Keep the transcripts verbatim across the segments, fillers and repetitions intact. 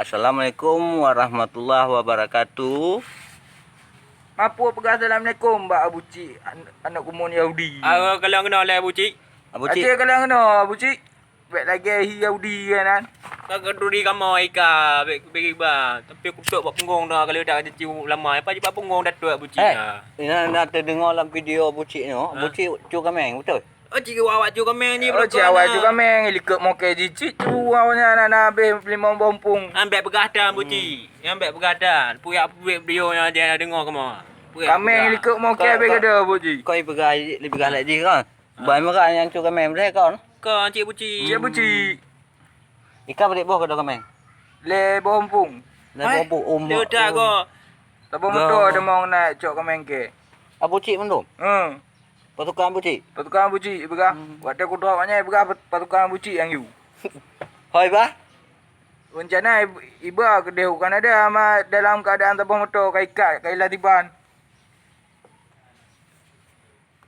Assalamualaikum warahmatullahi wabarakatuh. Mapu peugah assalamualaikum bak Abu Cik, an-, aneuk kumon Yahudi. Ah, kalon keunoe lé Abu Cik. Abu Cik. Aci kalon keunoe Abu Cik. Bèk lagèe hi Yahudi kan. Ka keuduri kamoe ika bèk bèk iba. Tapi kutok bak punggong dah kalau dak jici ulama. Apa jiba punggong datuk Abu Cik. Eh, ha. Ina na teudeungoe lam video Abu Cik nyoe. Ha. Abu Cik cu kameng, beutôi? Oh, cik awak cu kameng ni. Oh, cik awak cu kameng, likot mokè jih cik cu awaknyan na, na habéh limong boh muphom. Ambek peugah dan, Abu Cik. Ambek peugah dan. Puyak puik beliau nyang dia deungoe kamoe. Puyak kameng peugah. Likot mokè habéh gada, Abu Cik. Koi peugah, peugah lagi jih kan? Bai meurak nyang cu kameng beuleh kon? Kon cik Abu Cik. Cik Abu Cik. Ika padum boh gada kameng? Lhèe boh muphom. Lhèe boh muphom. Lhèe dak ko. Saboh moto ada mong naik cok kameng kè. Abu Cik mandum? Hmm. Pasukan Abu Cik? Pasukan Abu Cik, ipeugah. Hmm. Watèe kudroe awaknyan, ipeugah pat-, pasukan Abu Cik nyang yue. Hoi, bah? Rencana ib-, iba keudeh u Kanada ma dalam keuadaan saboh moto ka ikat, ka ilatiban.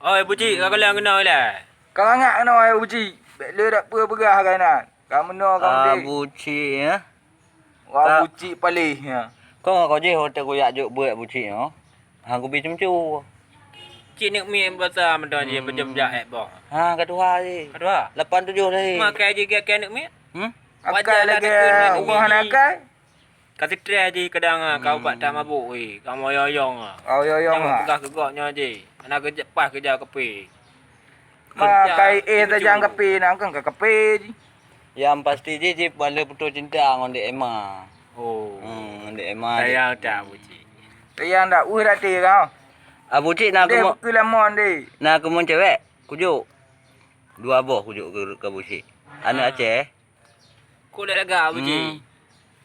Oi, Abu Cik, ka kalon keunoe ilèe? Ka rangak keunoe, Abu Cik. Bèk le dak peue peugah keunan. Ka meunoe ka meunoe. Abu Cik, ya? Wah, Abu Cik paléh, ya. Kong ka jih watèe kujak jok buet Abu Cik nyoe. Han kubi ceumeucue. Cit neuk miet basa mantong jih, hmm, beujeuet jak èk boh. Ha, ka tuha jih. Ka tuha? Lapan tujoh lahé. Makai jih keu neuk miet? Hmm? Akai lagèe ureueng hana akai. Ka stres jih kadang, ah, ka ubat tak mabuk weh. Ka moyong-yong, ah. Moyong-yong, ah. Peugah keu gobnyoe jih. Hana keuja-, paih keuja kaphé. Ma kai éh tajang kaphé na kan ka kaphé jih. Yang pasti jih, jih bala putôh cinta ngon Dek Emma. Oh. Hmm, ngon Dek Emma. Sayang tak, Abu Cik? Sayang tak? Weueh dak teuh kau. Abu Cik na keumo-, keu lamon deh. Na keumuen cewek, kujok. Dua boh kujok keu, keu Abu Cik. Aneuk Aceh. Kok lagak, Abu Cik? Hmm.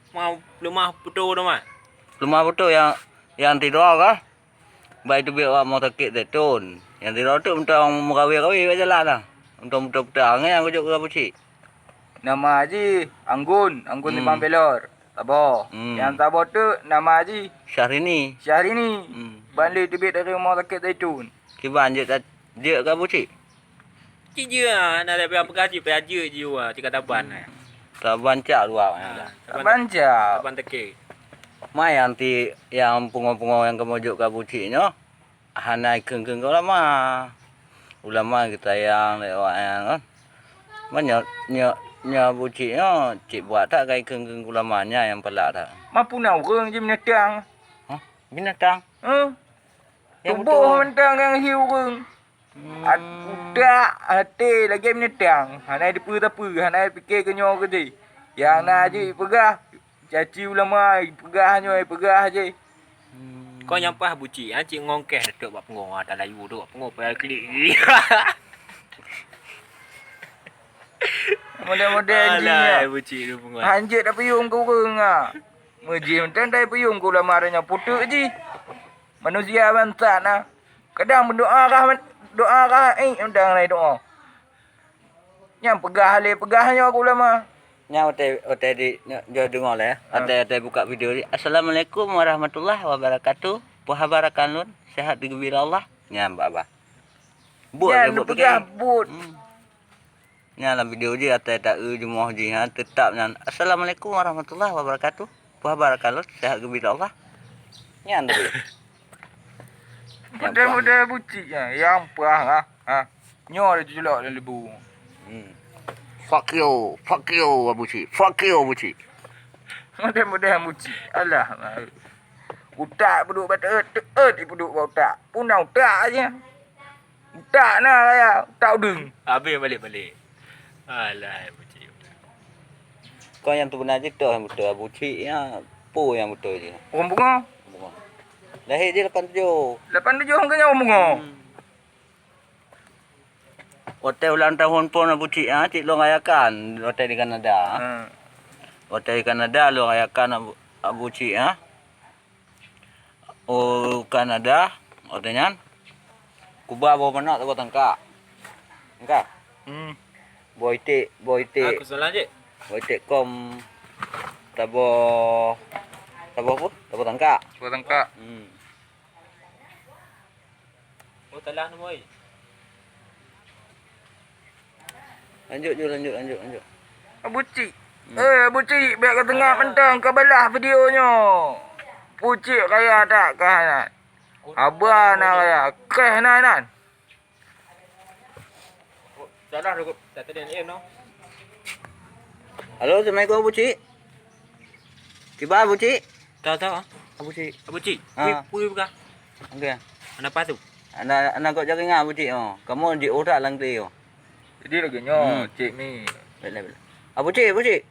Mau leumah putôh tu, Mat? Leumah putôh yang, yang tidroe kah? Bai teubiet bak rumoh sakét Zaitun. Nyang sidroe teuk mantong meurawe-rawe bak jalan na. Mantong peutang-peutang nyang geujok keu Abu Cik. Nama jih Anggun, Anggun Limang Belor. Saboh. Hmm. Nyang saboh teuk nama jih Syahrini. Syahrini. Hmm. Ban lé teubiet dari rumoh sakét Zaitun. Kiban jeuet ka, jeuet keu Abu Cik? Cit jeuet, hana lé payah peugah cit, payah jeuet jiyue, cit ka taban. Taban cak luwa. Ha, taban cak. Taban teuke. Ma nyang ti, nyang pungo-pungo nyang kamoe jok keu Abu Cik nyoe, hana ikheun-kheun keu ulama. Ulama geusayang lé awak nyan kan. Ma nyoe, nyoe, nyoe Abu Cik nyoe, cit buet that ka ikheun-kheun keu ulama nyan nyang palak that. Ma puna ureueng jih binatang. Hah? Binatang? Heh. Nyang tuboh beutôi. Mantong nyang hi ureueng. Hmm. At-, utak, até lagèe binatang, hana dipeue-tapeue, hana pike keu nyoe keu jih. Nyang na jih ipeugah, caci ulama, ipeugah nyoe, ipeugah jih. Hmm. Kau nyang paih Abu Cik, ha, cit ngongkeh datuk bak pungo, ha, talayu datuk bak pungo, payah klik. Model-model jih. Alah, nyoe. Abu Cik tu pungo. Hanjeuet dak peuyuem keu ureueng, ha. Meujih mantong dai peuyuem keu ulama nyoe puteuk jih. Manusia bansa na. Kadang meudoa kah, doa kah, eh, udang lai doa. Nyang peugah lé peugah nyoe keu ulama. Nyang watèe, watèe di, nyoe, nyoe deungoe lé, eh. Ha. Watèe, watèe buka video ni. Assalamualaikum warahmatullahi wabarakatuh. Peue haba rakan lôn, sehat digeubri Allah. Nyan bak bah. Buet nyan lé buet peugah pike. Buet. Hmm. Nyan lam video jih, atai ta-eu jumoh jih, ha, teutap nyan. Assalamualaikum warahmatullahi wabarakatuh. Peue haba rakan lôn, sehat geubri Allah. Nyan tu. Model-model Abu Cik nyan, nyang paih, ha, ha. Nyoe ada julok dalam lebu. Hmm. Fuck you, fuck you, Abu Cik. Fuck you, Abu Cik. Model-model Abu Cik. Alah, utak peuduek bak teut, teut peuduek bak utak. Puna utak aja. Utak na raya, utak udeueng. Habéh balek-balek. Alah, Abu Cik. Kon nyang teubeuna jih toh nyang beutôi, Abu Cik nyan peue nyang beutôi jih? Ureueng pungo. Pungo. Lahé jih lapan tujoh. Lapan tujoh keu nyan ureueng pungo. Hmm. Watèe ulang tahun phon Abu Cik, ha, cit lôn rayakan watèe di Kanada. Hmm. Watèe di Kanada lôn rayakan Abu, Abu Cik, ha. Oh, Kanada, watèe nyan. Kuba boh manok saboh tangka. Tangka? Hmm. Boh iték, boh iték. Aku salah je. Boh iték kom saboh, saboh apa? Saboh tangka. Saboh tangka. Hmm. Oh, salah nama, oi. Lanjut ju, lanjut, lanjut, lanjut. Abu Cik. Eh, Abu Cik, bèk ka teungap mantong, ka balah video nyoe. Pucik raya that ka nan. Haba na raya, kréh na nan. Salah rukut, tak tadi ni no. Halo, assalamualaikum Abu Cik. Kiban Abu Cik? Tahu tahu. Abu Cik. Abu Cik. Ah. Pui pui buka. Okey. Ana apa tu? Ana ana gok jaringan Abu Cik oh. Kamu di utak langkli oh. Jadi lagi nyoh, hmm. Cik ni. Baiklah, baiklah. Abu Cik, Abu Cik.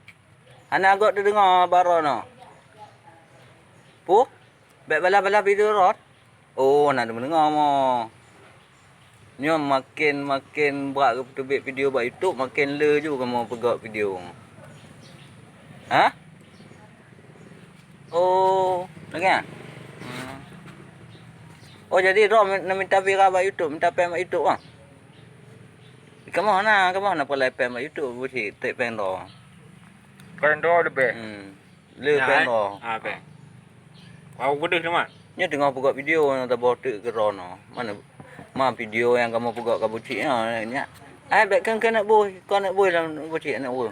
Hana gok teudeungoe baroe nyoe. Puh, bèk balah-balah video rot. Oh, hana teudeungoe mo. Nyoe maken-maken brat geupeuteubiet video bak YouTube, maken le ju kamoe peugok video. Ha? Oh, lagèe nyan? Hmm. Oh, jadi droe mi-, na minta viral bak YouTube, minta péng bak YouTube ah. Kamoe hana, kamoe hana peureulèe péng bak YouTube, beusi trép péng droe. Péng droe leubeh. Hmm. Le péng droe. Ah, péng. Kau geudeus teuma. Nyoe teungoh peugok video nyang taboh teuk keudroe nyoe. Mana ma video nyang kamoe peugok ka Abu Cik nyoe nyak. Ai bèk kheun-kheun aneuk bui, kon aneuk bui lam Abu Cik aneuk bui.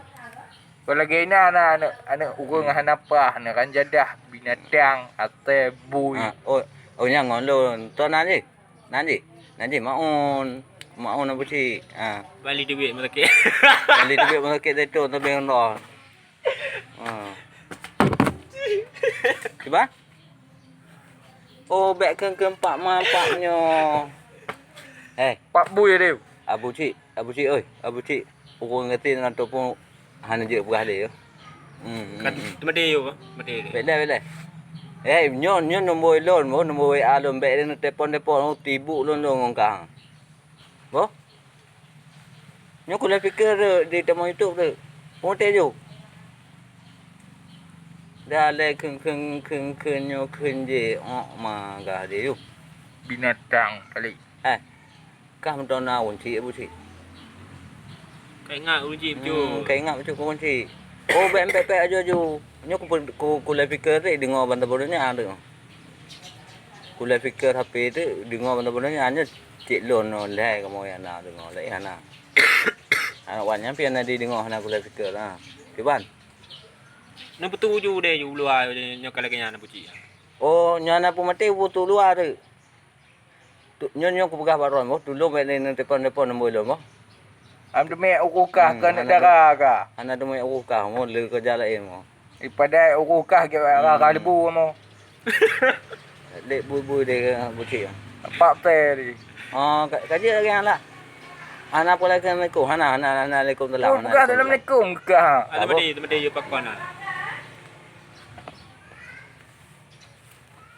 Kon lagèe na aneuk, aneuk ureueng hana paih, aneuk ranjadah, binatang, asèe, bui. Ah, oh, oh nyang ngon lôn. Toh nan jih? Nan jih? Nan jih Maun. Maun Abu Cik. Ah. Bali teubiet meusakét. Bali teubiet meusakét Zaitun teubiet ngon droe. Ah. Kiban? Oh, bèk kheun-kheun pak ma pak nyoe. Hei. Pak bui dia. Abu Cik, Abu Cik oi, Abu Cik. Ureueng gata nan tu pun hana jeuet peugah lé. Hmm, hmm, hmm. Teuma dia yo, teuma dia. Bèk lé, bèk lé. Eh, nyoe, nyoe nombor lôn, nombor W A lôn, bèk lé neutelepon-telepon, tibuk lôn, lôn ngon kang. Boh? Nyoe kulèe pike di teumon YouTube tu. Peunteng ju. Dah lé kheun-kheun kheun-kheun nyoe kheun jih ôk ma gah di ju. Binatang kali. Eh. Kah meuteuna kunci Abu Cik. Ka ingat kunci beutôi. Hmm, ka ingat beutôi kunci. Oh, bèk pèk-pèk aju-aju. Nyoe ku, ku, kulèe pike tadi deungoe ban tabôh donya tu. Kulèe pike H P tu deungoe ban tabôh donya nyoe. Cit lôn nyoe lhèe kamoe nyang na deungoe, laén hana. Aneuk wan nyan pih hana jideungoe hana kulèe pike lah. Kiban? Neupeutujôh deh ju luwa nyoe ka lagèe nyan Abu Cik. Oh, nyoe hana peumaté peutujôh luwa tu. Tu, nyoe, nyoe kupeugah bak droe, boh, tulông bèk lé neutelepon-telepon nombor lôn, boh. Hana teumèt uroe kah keu aneuk dara kah. Hana teumèt uroe kah, mo, le keureuja laén, mo. Ipadai uroe kah gèt rara leubèh, mo. Lé bui-bui deh, Abu Cik. Pak pè di. Oh, ka, ka jeuet lagèe nyan lah. Hana peureulèe assalamualaikum, hana, hana, hana alaikum salam. Oh, peugah assalamualaikum kah. Ada mati, mati, ya, pakon lah.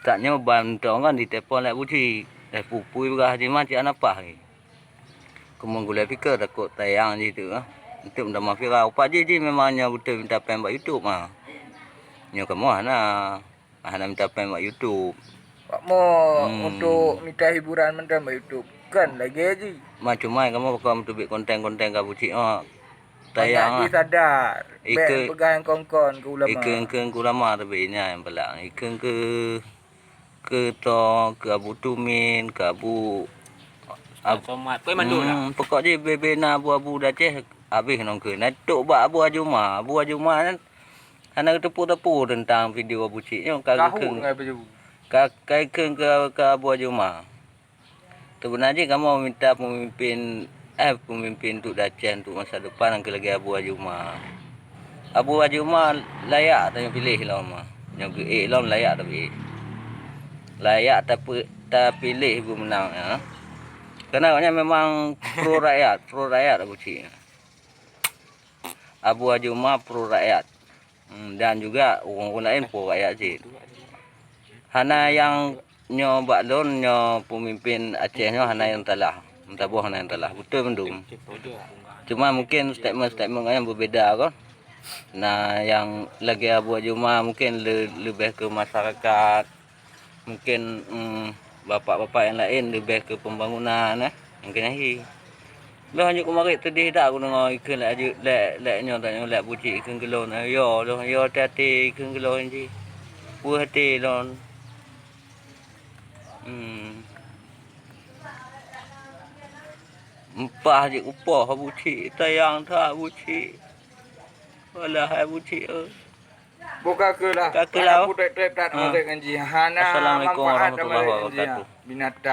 Tanyoe ban mantong kan jiteupon lé Abu Cik. Eh, pupui peugah jih ma cit hana paih lé. Keumong gulèe pike takot tayang jih teuk ah. Untuk meutamah viral. Upat jih, jih memang nyoe beutôi minta péng bak YouTube ah. Nyoe kamoe hana, hana minta péng bak YouTube. Wak mo untuk mita hiburan mantong bak YouTube. Kan lagèe jih. Ma cuma kamoe bakal meuteubiet konten-konten keu Abu Cik ah. Tayang ah. Sadar. Ikeu peugah nyang kon-kon keu ulama. Ikeu-ikeu keu ulama tapi nyan nyang palak. Ikeu keu, keu to, keu Abu Tumin, keu Abu Ab-, Somad. Keu mandum lah. Hmm, pokok jih bebe na abu-abu di Aceh habéh nong keu. Na tok bak Abu Ajuma. Abu Ajuma nyan hana geuteupeue-teupeue teuntang video Abu Cik nyoe ka geukheun. Ka, ka geukheun keu, keu Abu Ajuma. Teubeuna jih kamoe mita peumimpin, eh, peumimpin untuk di Aceh untuk masa depan nyang keu lagèe Abu Ajuma. Abu Ajuma layak tanyoe piléh lom. Nyoe geuék lom layak tapi. Layak tapi, tapiléh geumeunang, ya. Karena awaknyan memang pro rakyat, pro rakyat Abu Cik. Abu Ajuma pro rakyat. Hmm, dan juga ureueng-ureueng laén pro rakyat cit. Hana nyang nyoe bak lôn, nyoe peumimpin Aceh nyoe hana nyang salah. Meusaboh hana nyang salah. Beutôi mandum. Cuma mungkin statement-statement nyan beubeda kon. Na nyang lagèe Abu Ajuma mungkin le-, leubeh keu masyarakat. Mungkin, em, bapak-bapak nyang laén leubeh keu pembangunan, eh. Mungkin ahi. Lôn hanjeuet keumarit teudeh that kudeungoe ikheun lé, lé, lé nyoe tanyoe lé Abu Cik ikheun keu lôn. Yo, lôn yo até-até ikheun keu lôn jih. Puih até lôn. Hmm. Mupah jih kupoh Abu Cik, sayang that Abu Cik. Walah, hai bucik, oh. Buka ke lah. Buka ke lah, oh. Putek-tek tak Ha. maksud ngan jih. Hana Assalamualaikum manfaat warahmatullahi sama ngan jih. Wabarakatuh. Binatang.